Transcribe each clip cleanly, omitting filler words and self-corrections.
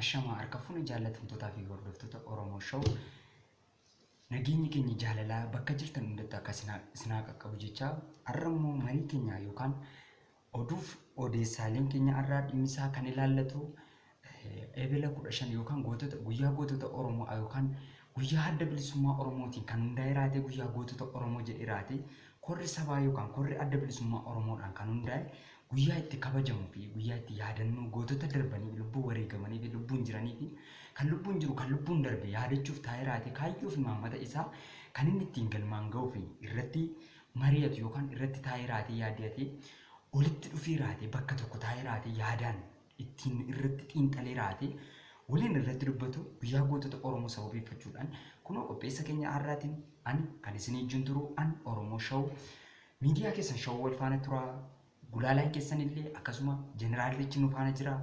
Ashamaa harka fuune jaallatamtootaa fi hordoftoota Oromoo Show, nageenyi keenya jaalalaa bakka jirtan hundatti akka isinaa qaqqabu jecha, har'a immoo marii keenya yookaan oduuf odeessaaleen keenya har'aa dhimmisaa kan ilaallatu Ebela 15 yookaan gootota guyyaa gootota Oromoo yookaan guyyaa adda bilisummaa Oromootiin kan hundaa'e raatee guyyaa gootota Oromoo jedhee raatee korri sabaa yookaan korri adda bilisummaa Oromoodhaan kan hundaa'e guyyaa itti kabajamuu fi guyyaa itti yaadannoo gootota darbanii lubbuu wareegamanii fi lubbuun jiranii fi kan lubbuun jiru kan lubbuun darbe yaadachuuf taa'ee raatee kaayyoo fi maammata isaa kan inni ittiin galmaan ga'uu fi irratti mari'atu yookaan irratti taa'ee raatee yaaddatee olitti dhufee raatee bakka tokko taa'ee raatee yaadaan ittiin irratti xiinxalee raatee waliin irratti dubbatu guyyaa gootota Oromoo sababeeffachuudhaan kunoo qopheessa keenya har'aatiin ani kan isinii wajjin turu an Oromoo Show miidiyaa keessan show wal faana turaa, gulaalaan keessan illee akkasuma jeneraallichi nu faana jira.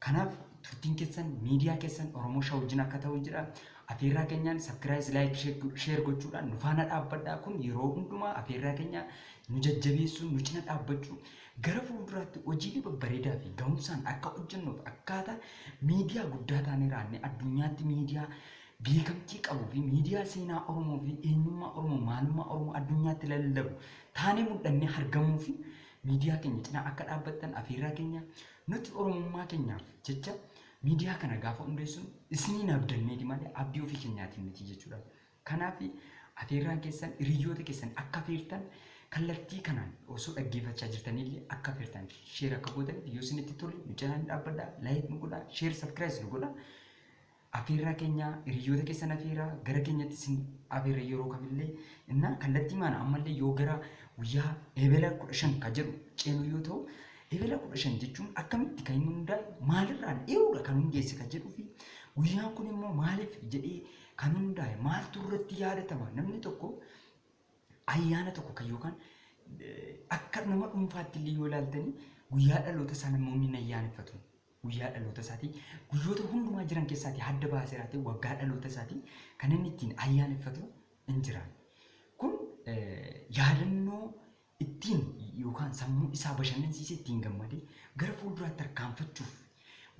Kanaaf turtiin keessan miidiyaa keessan Oromoo Show wajjin akka ta'u jira. Afeerraa keenyaan subscribe, like, share gochuudhaan nu faana dhaabbadhaa. Kun yeroo hundumaa afeerraa keenya nu jajjabeessuu, nu cina dhaabbachuu, gara fuulduraatti hojiilee babbareedaa fi ga'umsaan akka hojjennuuf akkaataa miidiyaa guddaa taanee raannee addunyaatti miidiyaa beekamtii qabuu fi miidiyaa seenaa Oromoo fi eenyummaa Oromoo, maalummaa Oromoo addunyaatti lallabu taanee mul'annee argamuu fi miidiyaa keenya cinaa akka dhaabbattan afeerraa keenya. Nuti Oromummaa keenyaaf jecha miidiyaa kana gaafa hundeessuun isiniin abdanneeti malee abdii ofii keenyaatiin miti jechuudha. Kanaaf afeerraan keessan hiriyoota keessan akka afeertan, kallattii kanaan osoo dhaggeeffachaa jirtanillee akka afeertan, share akka gootaniif, yoo isinitti tole nu cinaa dhaabbadhaa, like nu godhaa, share, subscribe nu godhaa. Afeerraa keenya hiriyoota keessan afeeraa, gara keenyatti isin afeerra yeroo kamillee innaa kallattii maana. Ammallee yoo gara guyyaa Ebela 15 kan jedhu ceenu yoo ta'u, Ebela 15 jechuun akkamitti kan inni hundaa'e, maalirraan eenyudha kan hundeesse kan jedhuu fi guyyaan kun immoo maaliif jedhee kan hundaa'e, maaltu irratti yaadatama? Namni tokko ayyaana tokko kan yookaan akka nama dhuunfaatti illee yoo ilaaltanii guyyaa dhaloota isaa namoonni hin ayyaaneffatu. Guyyaa dhaloota isaatii guyyoota hundumaa jiran keessaatii adda baasee raatee waggaa dhaloota isaatii kan inni ittiin ayyaaneffatu hin jiran. Kun yaadannoo ittiin yookaan sammuu isaa bashannansiisee ittiin gammadee gara fuulduraatti tarkaanfachuuf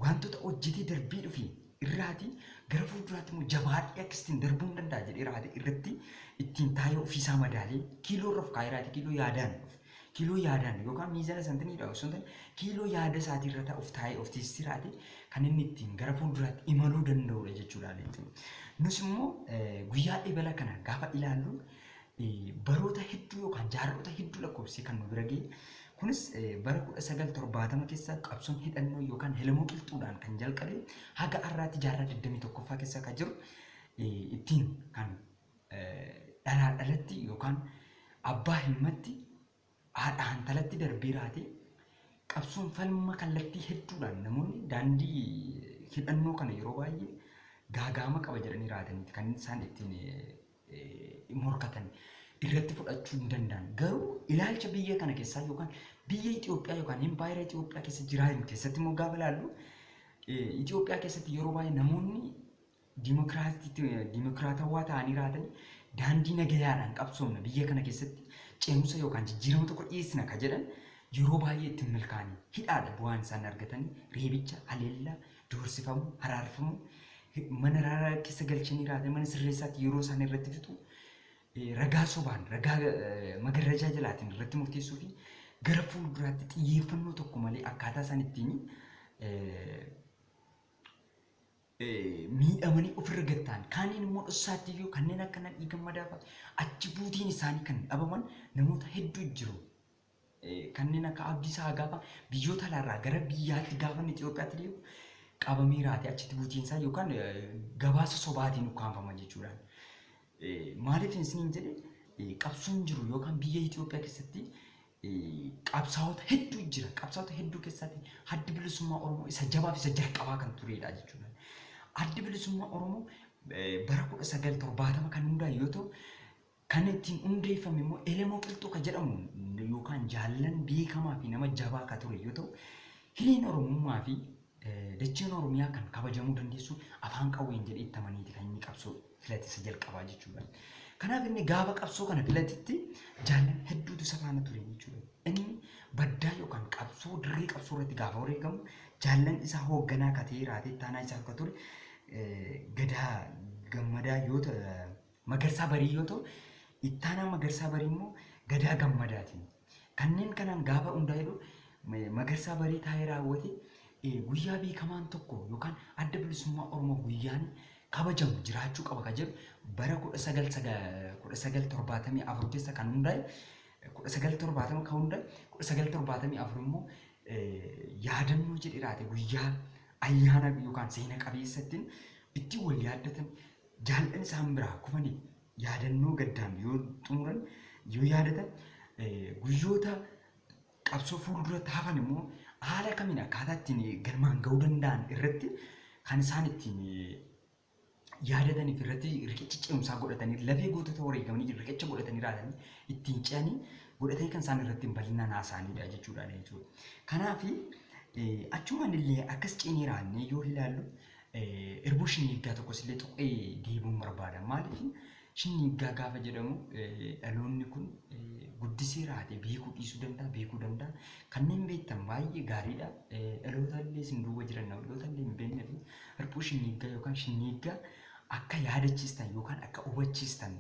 wantoota hojjetee darbee dhufe irraatii gara fuulduraatti immoo jabaadhee akkasitiin darbuu hin danda'a jedhee raate irratti ittiin taa'ee ofiisaa madaalee kiiloo irra of kaa'ee raate, kiiloo yaadaan of kiiloo yaadaan yookaan miizana santiniidha osoo hin ta'in kiiloo yaada isaatii irra of taa'ee of teessisee raate kan inni ittiin gara fuulduraatti imaluu danda'udha jechuudha. Nus immoo guyyaa Ebela kana gaafa ilaallu baroota hedduu yookaan jaarrota hedduu lakkoofsee kan nu bira ga'e, kunis bara 1970 keessa qabsoon hidhannoo yookaan helamoo qilxuudhaan kan jalqabe haga har'aatti jaarraa 21ffaa keessa kan jiru ittiin kan dhalaa dhalatti yookaan abbaa ilmatti, haadha intalatti darbee raate qabsoon falma kallattii hedduudhaan namoonni daandii hidhannoo kana yeroo baay'ee gaagaama qaba jedhanii raataniiti kan isaan ittiin morkatan irratti fudhachuu hin danda'an. Garuu ilaalcha biyya kana keessaa yookaan biyya Itoophiyaa yookaan impaayera Itoophiyaa keessa jiran keessatti immoo gaafa ilaallu, Itoophiyaa keessatti yeroo baay'ee namoonni dimokiraatawaa ta'anii raatanii daandii nagayaadhaan qabsoomna, biyya kana keessatti ce'umsa yookaan jijjiirama tokko dhiyeessina ka jedhan yeroo baay'ee ittiin milkaa'anii hidhaadha bu'aan isaan argatanii, reebicha, haleellaa, doorsifamuu, haraarfamuu, mana raaraa keessa galchanii raatanii mana sirreessaatti yeroo isaan irratti fixu, ragaa sobaan, ragaa magarrajaa jalaatiin irratti murteessuu fi gara fuulduraatti xiyyeeffannoo tokko malee akkaataa isaan ittiin miidhamanii ofirra gattaan, kaaniin immoo dhossaatti iyyuu kanneen akka Nadhii Gammadaa fa'a achi buutiin isaanii kan dhabaman namoota hedduu jiru. Kanneen akka Abdiisaa Agaa fa'a biyyoota alaarraa gara biyyaatti gaafa inni Itoophiyaatti deemu qabamee raatee achitti buutiin isaa yookaan gabaasa sobaatiin ukkaanfama jechuudha. Maaliif isiniin jedhe? Qabsoon jiru yookaan biyya Itoophiyaa keessatti qabsaa'ota hedduu jira. Qabsaa'ota hedduu keessatti Addi Bilisummaa Oromoo isa jabaa fi isa jalqabaa kan turedha jechuudha. Addi Bilisummaa Oromoo bara 1970 kan hundaa'e yoo ta'u, kan ittiin hundeeffame immoo Elemoo Qilxuu kan jedhamu yookaan jaallan beekamaa fi nama jabaa kan ture yoo ta'u, hireen Oromummaa fi dacheen Oromiyaa kan kabajamuu dandeessu afaan qawween jedhee itti amaniiti kan inni qabsoo filate isa jalqabaa jechuudha. Kanaaf inni gaafa qabsoo kana filatetti jaallan hedduutu isa faana ture jechuudha. Inni baddaa yookaan qabsoo dirree qabsoo irratti gaafa wareegamu jaallan isaa hoogganaa akka ta'e raatee taanaa isaa akka ture Gadaa Gammadaa yoo ta'u, Magarsaa Barii yoo ta'u, ittaanaa Magarsaa Barii immoo Gadaa Gammadaatiin. Kanneen kanaan gaafa hundaa'e jedhu Magarsaa Barii taa'ee raawwate guyyaa beekamaan tokko yookaan Adda Bilisummaa Oromoo guyyaan kabajamu jiraachuu qaba kan jedhu bara 1974 keessa kan hundaa'e, 1970 kan hundaa'e, 1974 immoo yaadannoo jedhee raate guyyaa ayyaana yookaan seena qabeessattiin ittiin wal yaaddatan, jaallan isaan biraa kufaniif yaadannoo gaddaan yoo xumuran, yoo yaadatan, guyyoota qabsoo fuulduratti hafan immoo haala kamiin akkaataa ittiin galmaan ga'uu danda'an irratti kan isaan ittiin yaadataniif irratti riqicha ce'umsaa godhatanii, lafee gootota wareegamanii riqicha godhatanii raatanii ittiin ce'anii godhatanii kan isaan irratti bal'inaan haasa'anidha jechuudha jechuudha. Kanaaf achumaan illee akkas ceenee raannee yoo ilaallu irbuu shinniiggaa tokkos illee tuqee deebi'uun barbaada. Maaliif shinniiggaa gaafa jedhamu dhaloonni kun guddisee raate beekuu dhiisuu danda'a, beekuu danda'a. Kanneen beektan baay'ee gaariidha. Dhaloota illee isin duuba jiran, dhaloota illee hin beekne fi irbuu shinniiggaa yookaan shinniiggaa akka yaadachiistan yookaan akka hubachiistan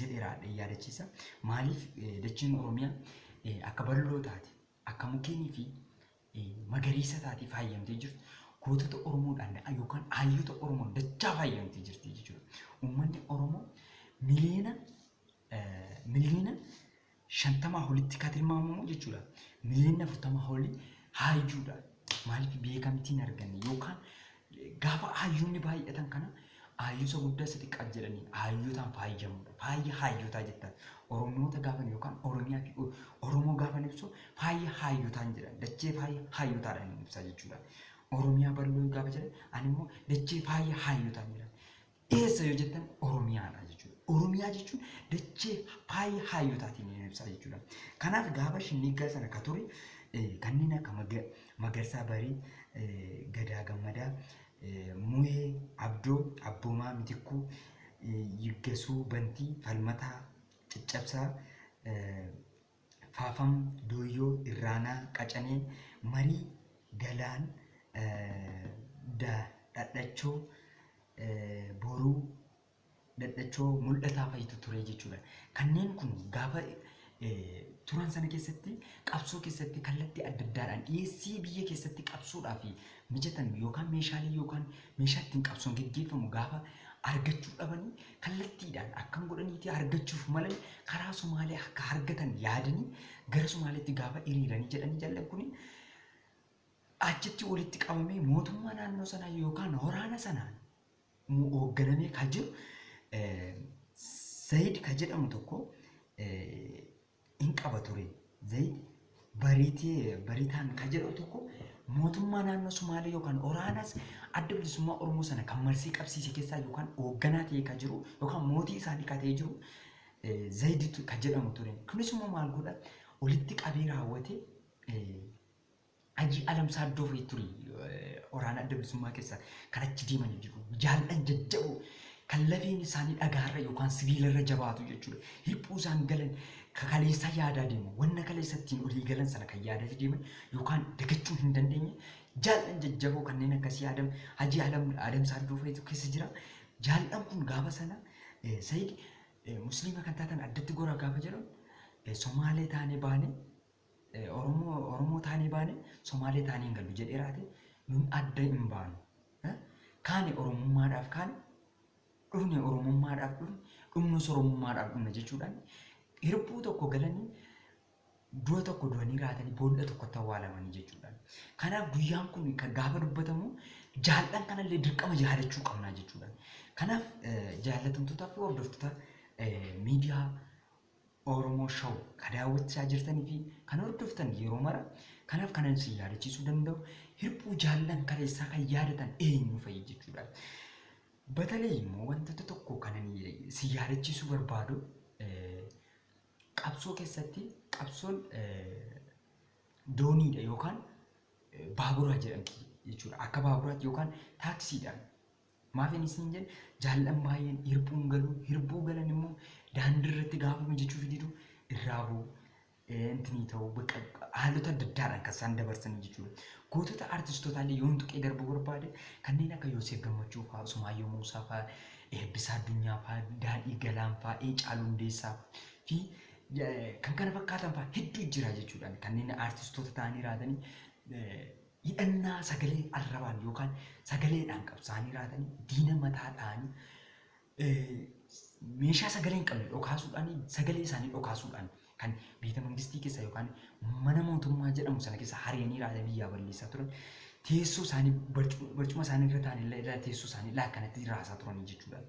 jedhee raadhee yaadachiisa. Maaliif dacheen Oromiyaa akka bal'oo taate, akka mukeenii fi magariisa taatee faayamtee jirtu gootota Oromoodhaan yookaan hayyoota Oromoon dachaa faayamtee jirti jechuudha. Uummanni Oromoo miliyoona 50 olitti kan tilmaamamu jechuudha. Miliyoona 40 olii hayyuudha. Maaliif beekamtiin arganne yookaan gaafa hayyoonni baay'atan kana hayyuusa guddaa isa xiqqaa jedhanii hayyootaan faayamudha. Faaya hayyootaa jettan. Oromoota gaafan yookaan Oromiyaa fi Oromoo gaafan ibsu faaya hayyootaan jedhan. Dachee faaya hayyootaadhaan ibsa jechuudha. Oromiyaa bal'oo gaafa jedhan ani immoo dachee faaya hayyootaan jedhan. Eessa yoo jettan Oromiyaadha jechuudha. Oromiyaa jechuun dachee faaya hayyootaatiin ibsa jechuudha. Kanaaf gaafa shinniiggaa sana ka ture kanneen akka Magarsaa Barii, Gadaa Gammadaa, Muhee Abdoo, Abboomaa Mitikkuu, Yiggasuu Bantii, Falmataa Caccabsaa, Faafam Dooyyoo, Irraanaa Qacanee, Marii Galaan, Dhadhachoo Boruu, Dhadhachoo Mul'ataa fa'itu ture jechuudha. Kanneen kun gaafa turan sana keessatti qabsoo keessatti kallattii adda addaadhaan dhiyeessii biyya keessatti qabsoodhaaf mijatan yookaan meeshaalee yookaan meeshaa ittiin qabsoon geggeeffamu gaafa argachuu dhabanii kallattiidhaan akkam godhaniiti argachuuf malan karaa Sumaalee akka argatan yaadanii gara Sumaaleetti gaafa hiriiranii jedhanii jallan kuni achitti walitti qabamee mootummaa naannoo sanaa yookaan waraana sanaan hoogganamee kan jiru Zayid kan jedhamu tokko hin qaba ture. Zayid Bariitee Bariitaan kan jedhamu tokko mootummaa naannoo Sumaalee yookaan waraanas Adda Bilisummaa Oromoo sana kan marsee qabsiise keessaa yookaan hoogganaa ta'ee kan jiru yookaan mootii isaanii kan ta'ee jiru Zayid kan jedhamu ture. Kunis immoo maal godha, walitti qabee raawwate Hajii Alam Saaddoo fa'i ture waraana Adda Bilisummaa keessa kan achi deemanii jiru. Jaallan jajjaboo kan lafeen isaanii dhagaarra yookaan sibiilarra jabaatu jechuudha. Hirphuu isaan galan ka kaleessaa yaadaa deemu. Wanna kaleessa ittiin olii galan sana kan yaadaa deeman yookaan dagachuu hin dandeenye jaallan jajjaboo kanneen akkasii Adam Hajii Alam Adam Saaddoo fa'itu keessa jira. Jaallan kun gaafa sana Sayid Musliima kan taatan addatti goraa gaafa jedhan, Somaalee taanee baane, Oromoo taanee baane Somaalee taanee hin gallu jedhee raate, nun adda hin baanu. Kaane Oromummaadhaaf kaane, dhufne Oromummaadhaaf dhufne, dhumnus Oromummaadhaaf dhumna jechuudhaan hirbuu tokko galanii du'a tokko du'anii raatanii boolla tokkotti awwaalamanii jechuudha. Kanaaf guyyaan kun kan gaafa dubbatamu jaallan kanallee dirqama yaadachuu qabnaa jechuudha. Kanaaf jaallatamtootaa fi hordoftoota miidiyaa Oromoo Show kan daawwachaa jirtanii fi kan hordoftan yeroo mara, kanaaf kanan isin yaadachiisuu danda'u hirphuu jaallan kaleessaa kan yaadatan eenyu fa'i jechuudha. Batalee immoo wantoota tokko kanan isin yaadachiisuu barbaadu, qabsoo keessatti qabsoon dooniidha yookaan baaburaa jedhamti jechuudha. Akka baaburaatti yookaan taaksiidhaan Maaf inni isin jedhe jaallan baay'een hirbuun galu, hirbuu galan immoo daandii irratti gaafa mijachuu fididu irraa bu'u. Intinii ta'uu bakka haalota adda addaadhaan kan isaan dabarsan jechuudha. Gootota artistootaa illee yoon tuqee darbuu barbaade kanneen akka Yoosef Gammachuu fa'aa, Usmaayyoo Muusaa fa'aa, Eebbisaa Addunyaa fa'aa, Daadhii Galaan fa'aa, Haacaaluu Hundeessaa fi kan kana fakkaatan fa'aa hedduu jira jechuudha. Kanneen artistoota ta'anii raatanii hidhannaa sagalee arrabaan yookaan sagaleedhaan qabsaa'anii raatanii diina mataa dha'anii meeshaa sagalee hin qabne dhokaasuudhaan sagalee isaanii dhokaasuudhaan kan beeta mangistii keessa yookaan mana mootummaa jedhamu sana keessa hari'anii raatanii biyyaa balleessaa turan teessoo isaanii barcuma isaanii irra ta'an illee teessoo isaanii laakkanatti raasaa turanii jechuudha.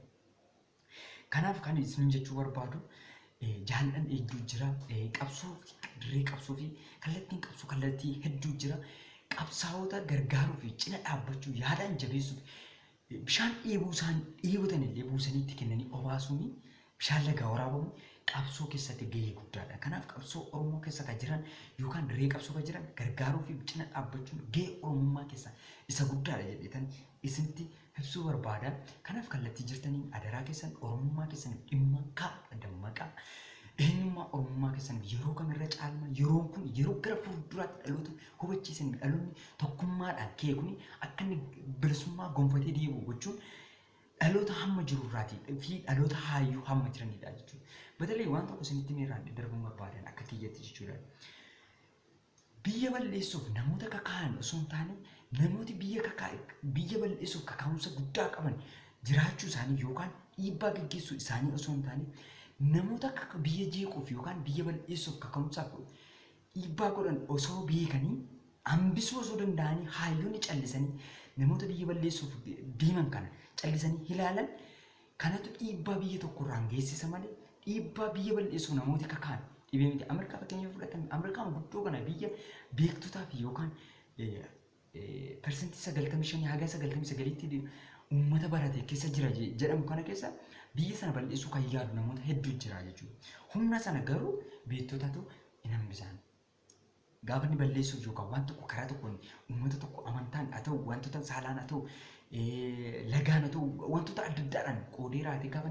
Kanaaf kan isin jechuu barbaadu jaallan hedduu jira qabsoo dirree qabsoo fi kallattiin qabsoo kallattii hedduu jira. Qabsaa'ota gargaaruu fi cina dhaabbachuu yaadaan jabeessuuf bishaan dheebuu isaan dheebotan illee buusanii itti kennanii obaasuun bishaan lagaa waraabamu qabsoo keessatti gahee guddaadha. Kanaaf qabsoo Oromoo keessa kan jiran yookaan dirree qabsoo kan jiran gargaaruu fi cina dhaabbachuun gahee Oromummaa keessa isa guddaadha jedheetan isinitti ibsuu barbaada. Kanaaf kallattii jirtaniin adaraa keessan Oromummaa keessaniif dhimma kaa'aa dammaqaa. Eenyummaa Oromummaa keessaniif yeroo kamirra caalma yeroon kun yeroo gara fuulduraatti dhaloota hubachiisan dhaloonni tokkummaadhaan ka'e kun akka inni bilisummaa gonfatee deebi'u gochuun dhaloota hamma jiru irraatii fi dhaloota haayyuu hamma jiranidha jechuudha. Batalee waan tokko isinitti miirraan darbuun barbaadan akka kiyyatti jechuudha. Biyya balleessuuf namoota kaka'an osoo hin taane namooti biyya balleessuuf kaka'umsa guddaa qaban jiraachuu isaanii yookaan dhiibbaa gaggeessuu isaanii osoo hin taane namoota biyya jeequuf yookaan biyya balleessuuf kaka'umsaaf dhiibbaa godhan osoo beekanii hambisuu osoo danda'anii hayyoonni callisanii namoota biyya balleessuuf deeman kana callisanii ilaalan kanatu dhiibbaa biyya tokkorraan geessisa malee dhiibbaa biyya balleessuuf namooti kaka'an dhibee miti. Ameerikaa fakkeenya fudhatan Ameerikaan guddoo kana biyya beektotaa fi yookaan 95% haga 99tti uummata barate keessa jira jedhamu kana keessa biyya sana balleessuu kan yaadu namoota hedduu jira jechuudha. Humna sana garuu beektotatu hin hambisaan. Gaafa inni balleessuuf yookaan waan tokko karaa tokkoon uummata tokko amantaan haa ta'u wantoota saalaan haa ta'u lagaan haa ta'u wantoota adda addaadhaan qoodee raatee gaafa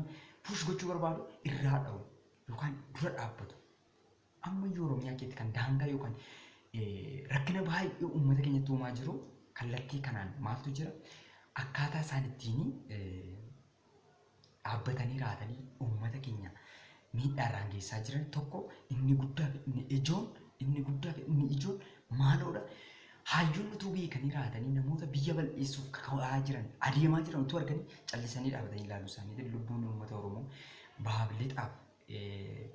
push gochuu barbaadu irraa dha'u yookaan dura dhaabbatu. Ammayyuu Oromiyaa keessatti kan daangaa yookaan rakkina baay'ee uummata keenyatti uumaa jiru kallattii kanaan maaltu jira? Akkaataa isaan ittiin dhaabbatanii raatanii uummata keenya miidhaarraan geessaa jiran tokko inni guddaa fi inni ijoon inni guddaa fi inni ijoon maaloodha? Hayyoonni utuu beekanii raatanii namoota biyya balleessuuf kaka'aa jiran adeemaa jiran utuu arganii callisanii dhaabbatanii ilaaluu isaaniitiin lubbuun uummata Oromoo bahaaf lixaaf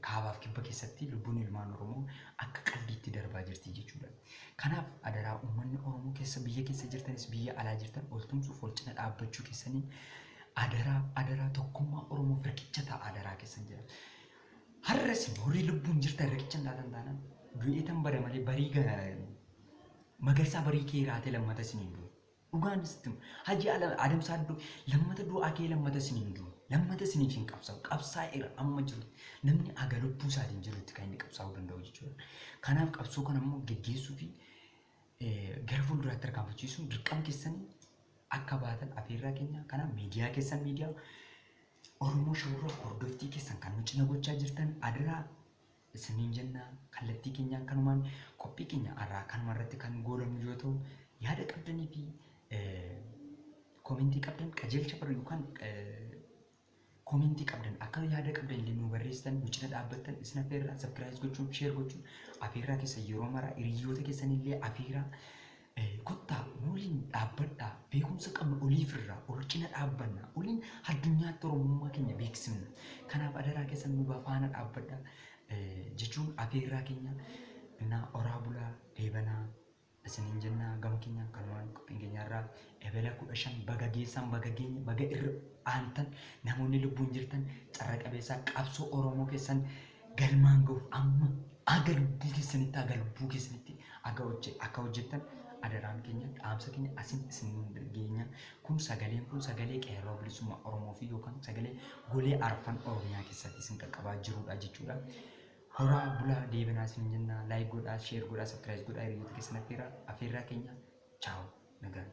kaabaaf kibba keessatti lubbuun ilmaan Oromoo akka qalbiitti darbaa jirti jechuudha. Kanaaf adaraa uummanni Oromoo keessa biyya keessa jirtanis biyya alaa jirtan ol tumsuuf ol cina dhaabbachuu keessanii adaraa adaraa tokkummaa Oromoo riqicha ta'a adaraa keessan jira. Har'as horii lubbuun jirtan riqicha hin taatan taanaan du'ee tan bada malee barii magarsaa barii kee raatee lammata isiniin du'u. Dhugaan sitti Hajji Adamsaa Addoo lammata du'aa kee lammata isiniin du'u. Lammata isiniif hin qabsaa'u. Qabsaa'eera amma jiru. Namni aga lubbuu isaatiin jirutti kan inni qabsaa'uu danda'u jechuudha. Kanaaf qabsoo kana immoo geggeessuu fi gara fuulduraatti tarkaanfachiisuun dirqama keessanii akka baatan afeerraa keenya. Kanaaf miidiyaa keessan miidiyaa Oromoo Shawurraa hordoftii keessan kan nu cina gochaa jirtan adaraa isiniin jenna kallattii keenyaan kanumaan qophii keenya har'aa kanuma irratti kan goolabnu yoo ta'u yaada qabdanii fi koomentii qabdan qajeelcha barru yookaan koomentii qabdan akka yaada qabdan illee nu barreessitan nu cina dhaabbattan isin afeerraa sabskiraayib gochuun sheer gochuun afeerraa keessa yeroo maraa hiriyoota keessan illee afeerraa kottaa waliin dhaabbadhaa beekumsa qabnu oliifirraa ol cina dhaabbanna oliin addunyaatti Oromummaa keenya beeksifna kanaaf adaraa keessan nu faana dhaabbadhaa jechuun afeerraa keenya innaa oraa bulaa deebanaa isiniin jennaa gama keenyaan kanumaan qophiin keenyarraa ebela 15 baga geessan baga geenye baga irra aantan namoonni lubbuun jirtan carra qabeessaa qabsoo Oromoo keessan galmaan ga'uuf amma aga lubbuu keessanitti aga lubbuu keessanitti akka hojjettan adaraan keenya dhaamsa keenya asin isin geenya kun sagaleen kun sagalee qeerroo bilisummaa Oromoo fi yookaan sagalee golee arfan Oromiyaa keessatti isin qaqqabaa jirudha jechuudha. Horaa bulaa deebanaa isin jenna laayik godhaa sheer godhaa sabskiraayib godhaa hiriyoota keessan affeerraa keenya chaaw nagaan.